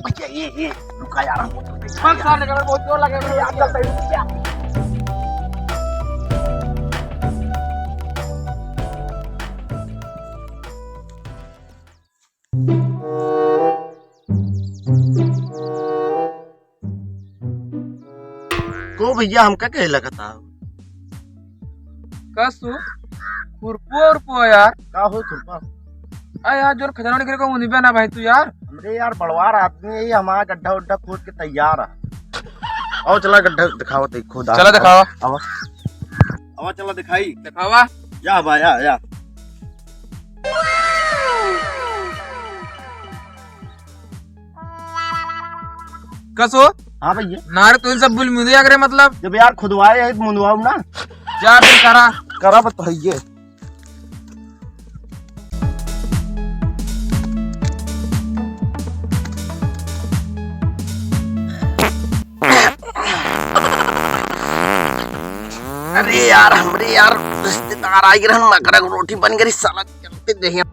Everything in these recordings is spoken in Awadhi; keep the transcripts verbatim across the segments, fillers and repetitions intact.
भैया, ये, ये, रुका यार, हमको तो बस सार निकल, बहुत जोर लगे, यार, चलते हैं, रुक जा। को भैया हमका कहे लगता? का सो? खुरपो उरपो यार। का हो खुरपा? अरे यार, जोन खजाना निकरे को उनिबे ना भाई तू यार। हमरे यार बड़वार आदमी है, ये हमारा गड्ढा उड्ढा खोद के तैयार है। आओ चला गड्ढा दिखावा, देख खोदा। चला दिखावा। आवा। आवा चला दिखाई। दिखावा। या बा, या, या। कसो? हाँ भैया। नारे तो इन सब बुल मुंदे अगरे मतलब। जब यार खुदवाए है तो मुंदवाओ ना। जा फिर करा। करा बत भैया। अरे यार, हमरे यार रिश्तेदार आई रहन, मकरा के रोटी बन गई, साला चलते देहिया।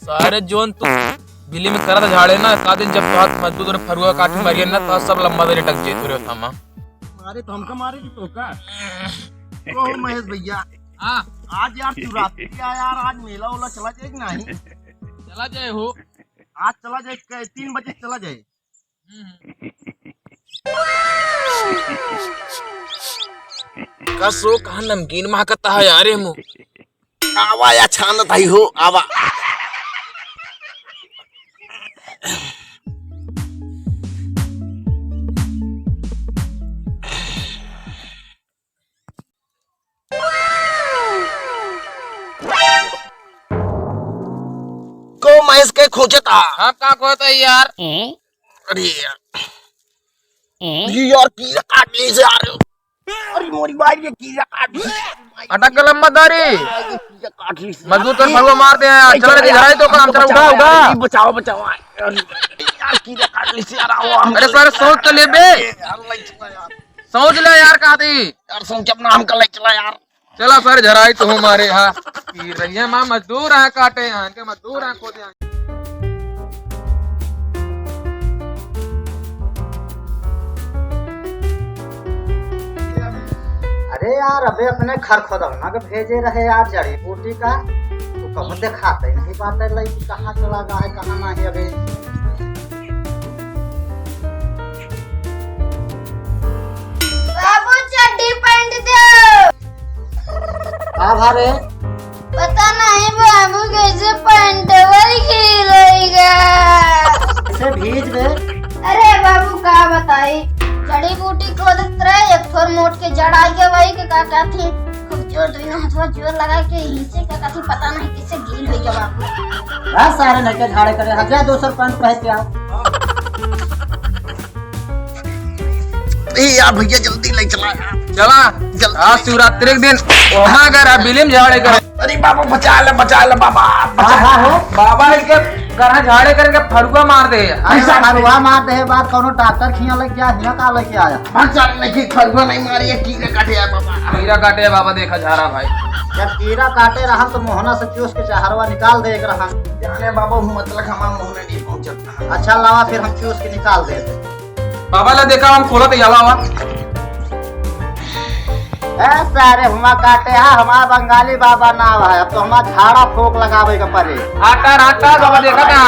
सारे जोन तू बिली में करत झाड़े ना, का दिन जब तोहार मजदूर ने फरुआ काट के मारियन ना, तो सब लंबा दे लटक जे तोरे थामा। मारे तो हमका मारे की तो का? ओ महेश भैया। हाँ। आज यार शिवरात्रि है यार, आज मेला ओला चला जाए कि नहीं? चला जाए हो। आज चला जाए, कै-, तीन बजे चला जाए। हम्म। कसो कहाँ नमकीन महकता है यार, ये मुँह। आवा या छानत हई हो, आवा। को मैं इसके खोजता। हाँ, का खोजता है यार? अरे यार। ये यार, कीड़ा काट ली से आ रहे हो। अरे मोरी भाई, ये कीड़ा काट ली। अटक गल लंबा दारी। ये कीड़ा काट ली से। मजदूर तो फरुआ मार दे यार। चल रे, धराई तो काम, चल, उठा, उठा। अरे बचाओ, बचाओ। अरे यार, कीड़ा काट ली से यार, आओ हम। अरे सारे सोच तो ले बे। यार, ले चला यार। सोच ले यार, कहा थी। यार, सोच अपना हमका ले चला यार। चला सर, झराई तो हमारे यहाँ। ई रहिया माँ मजदूर हैं काटे, यहाँ के मजदूर हैं खोदे, यहाँ। अरे यार, अबे अपने खर खोदौना के भेजे रहे यार, जड़ी बूटी का, तो कहूँ देखाते नहीं बाटे, लड़की कहाँ चला गया है, कहाँ नहीं अबे। बाबू, चड्डी पैंट दे। का भा रे? पता नहीं बाबू, कैसे पैंट वही गील होइगा। कैसे भीज बे? अरे बाबू, का बताई, जड़ी बूटी खोदत रहे, एक ठोर मोट के जड़ आ गया, वही के का कहती, खूब जोर, दोनों हथवा जोर लगा के नीचे का कहती, पता नहीं कैसे गील होइगा बाबू। हाँ, सारे नके झाड़े करे, हजार दो सौ पैंट पहन के आओ। ए यार भैया, जल्दी ले चला यार। चला। जल्दी आज ले शिवरात्रि के दिन वहाँ अगर आप बिलिम झाड़े करे। अरे बाबा, बचा ले, बचा ले बाबा, बचा हाँ, हाँ, ले। हो। बाबा इनके गरहा झाड़े करके फरुआ मार दे। अरे ऐसा फरुआ मार दे बात, कौनो डॉक्टर खिया लग गया, हिया का लेके आया? बचा ले, नहीं फरुआ नहीं मारी है, कीड़ा काटे है बाबा। कीड़ा काटे है बाबा, देखा झाड़ा भाई। जब कीड़ा काटे रहा तो मोहना से चूस के चहरवा निकाल दे एक रहा। जाने बाबा, मतलब हमारा मोहना नहीं पहुंचता। अच्छा लावा, फिर हम चूस के निकाल देते। बाबा ला देखा, हम खोला तो लावा। ए सारे, हुआ काटे हा, हमार बंगाली बाबा नाव है, अब तो हमार झाड़ा फूक लगावे के पड़े। हटा, हटा, बाबा देखा था।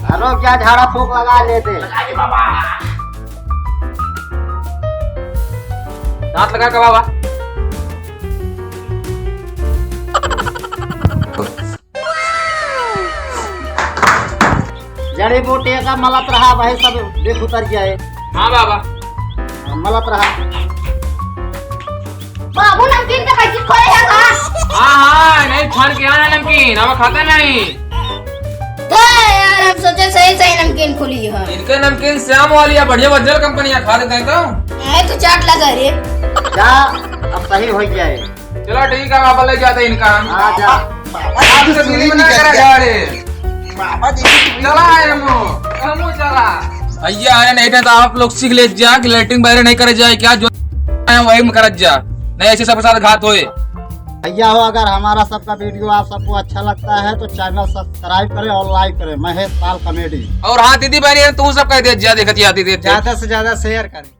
अरे क्या झाड़ा फूक लगा लेते। दांत लगा के बाबा। जड़ी बूटी का मलत रहा, वही सब देख उतर जाए। हाँ बाबा। मलत रहा। बाबू नमकीन के पैकेट खोले है का? हाँ, हाँ, नहीं, छान के आना नमकीन, अब खाता नहीं। तो यार, हम सोचे सही, सही नमकीन खुली है। इनके नमकीन श्याम वाली है, बढ़िया original कंपनी है, खा लेते हैं तो। ए, तू चाट लगा रे। जा, अब सही हो जाए। चला ठीक है, बाबा ले जाते इनका हम। हाँ, जा। आपसे दिल्ली में ना करा झाड़े। बाबा जी। चला आए हमो, हमो चला। भैया आए नहीं थे तो आप लोग सीख ले जा कि लेटरिन बाहर नहीं करे जाए क्या, जो आए वही में करत जा, नहीं ऐसे सबके साथ घात होए। भैया हो, अगर हमारा सबका वीडियो आप सबको अच्छा लगता है तो चैनल सब्सक्राइब करें और लाइक करें। महेश पाल कॉमेडी। और हाँ दीदी बहनी, तू सब कह दे, ज्यादा देखत या दीदी। ज्यादा से ज्यादा शेयर करें।